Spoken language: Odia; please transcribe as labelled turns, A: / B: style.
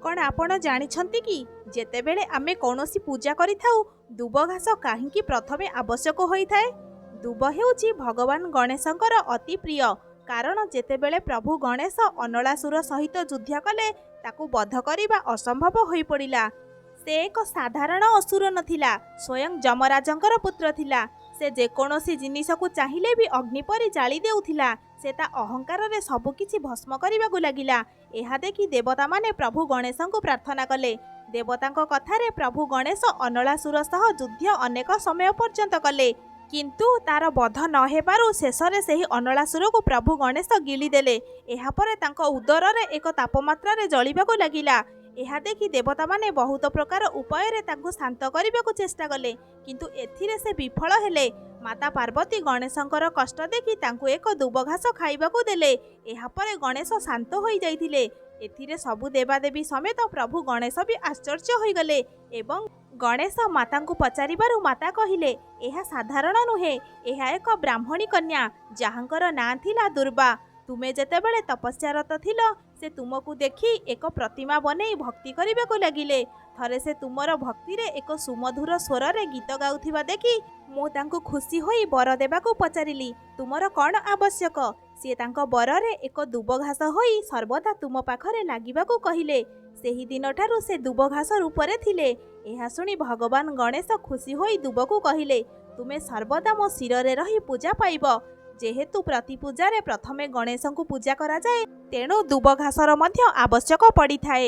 A: କ'ଣ ଆପଣ ଜାଣିଛନ୍ତି କି ଯେତେବେଳେ ଆମେ କୌଣସି ପୂଜା କରିଥାଉ, ଦୁବ ଘାସ କାହିଁକି ପ୍ରଥମେ ଆବଶ୍ୟକ ହୋଇଥାଏ? ଦୁବ ହେଉଛି ଭଗବାନ ଗଣେଶଙ୍କର ଅତି ପ୍ରିୟ, କାରଣ ଯେତେବେଳେ ପ୍ରଭୁ ଗଣେଶ ଅନଳାସୁର ସହିତ ଯୁଦ୍ଧ କଲେ, ତାକୁ ବଧ କରିବା ଅସମ୍ଭବ ହୋଇପଡ଼ିଲା। ସେ ଏକ ସାଧାରଣ ଅସୁର ନଥିଲା, ସ୍ୱୟଂ ଯମରାଜଙ୍କର ପୁତ୍ର ଥିଲା। ସେ ଯେକୌଣସି ଜିନିଷକୁ ଚାହିଁଲେ ବି ଅଗ୍ନି ପରି ଜାଳି ଦେଉଥିଲା। ସେ ତା ଅହଙ୍କାରରେ ସବୁକିଛି ଭସ୍ମ କରିବାକୁ ଲାଗିଲା। ଏହା ଦେଖି ଦେବତାମାନେ ପ୍ରଭୁ ଗଣେଶଙ୍କୁ ପ୍ରାର୍ଥନା କଲେ। ଦେବତାଙ୍କ କଥାରେ ପ୍ରଭୁ ଗଣେଶ ଅନଳାସୁର ସହ ଯୁଦ୍ଧ ଅନେକ ସମୟ ପର୍ଯ୍ୟନ୍ତ କଲେ, କିନ୍ତୁ ତାର ବଧ ନ ହେବାରୁ ଶେଷରେ ସେହି ଅନଳାସୁରକୁ ପ୍ରଭୁ ଗଣେଶ ଗିଳିଦେଲେ। ଏହାପରେ ତାଙ୍କ ଉଦରରେ ଏକ ତାପମାତ୍ରାରେ ଜଳିବାକୁ ଲାଗିଲା। ଏହା ଦେଖି ଦେବତାମାନେ ବହୁତ ପ୍ରକାର ଉପାୟରେ ତାଙ୍କୁ ଶାନ୍ତ କରିବାକୁ ଚେଷ୍ଟା କଲେ, କିନ୍ତୁ ଏଥିରେ ସେ ବିଫଳ ହେଲେ। ମାତା ପାର୍ବତୀ ଗଣେଶଙ୍କର କଷ୍ଟ ଦେଖି ତାଙ୍କୁ ଏକ ଦୁବ ଘାସ ଖାଇବାକୁ ଦେଲେ। ଏହାପରେ ଗଣେଶ ଶାନ୍ତ ହୋଇଯାଇଥିଲେ। ଏଥିରେ ସବୁ ଦେବାଦେବୀ ସମେତ ପ୍ରଭୁ ଗଣେଶ ବି ଆଶ୍ଚର୍ଯ୍ୟ ହୋଇଗଲେ ଏବଂ ଗଣେଶ ମାତାଙ୍କୁ ପଚାରିବାରୁ ମାତା କହିଲେ, ଏହା ସାଧାରଣ ନୁହେଁ, ଏହା ଏକ ବ୍ରାହ୍ମଣୀ କନ୍ୟା, ଯାହାଙ୍କର ନାଁ ଥିଲା ଦୁର୍ବା। ତୁମେ ଯେତେବେଳେ ତପସ୍ୟାରତ ଥିଲ, ସେ ତୁମକୁ ଦେଖି ଏକ ପ୍ରତିମା ବନେଇ ଭକ୍ତି କରିବାକୁ ଲାଗିଲେ। ଥରେ ସେ ତୁମର ଭକ୍ତିରେ ଏକ ସୁମଧୁର ସ୍ୱରରେ ଗୀତ ଗାଉଥିବା ଦେଖି ମୁଁ ତାଙ୍କୁ ଖୁସି ହୋଇ ବର ଦେବାକୁ ପଚାରିଲି, ତୁମର କ'ଣ ଆବଶ୍ୟକ? ସିଏ ତାଙ୍କ ବରରେ ଏକ ଦୁବ ଘାସ ହୋଇ ସର୍ବଦା ତୁମ ପାଖରେ ଲାଗିବାକୁ କହିଲେ। ସେହି ଦିନଠାରୁ ସେ ଦୁବ ଘାସ ରୂପରେ ଥିଲେ। ଏହା ଶୁଣି ଭଗବାନ ଗଣେଶ ଖୁସି ହୋଇ ଦୁବକୁ କହିଲେ, ତୁମେ ସର୍ବଦା ମୋ ଶିରରେ ରହି ପୂଜା ପାଇବ। ଯେହେତୁ ପ୍ରତି ପୂଜାରେ ପ୍ରଥମେ ଗଣେଶଙ୍କୁ ପୂଜା କରାଯାଏ, ତେଣୁ ଦୁବ ଘାସର ମଧ୍ୟ ଆବଶ୍ୟକ ପଡ଼ିଥାଏ।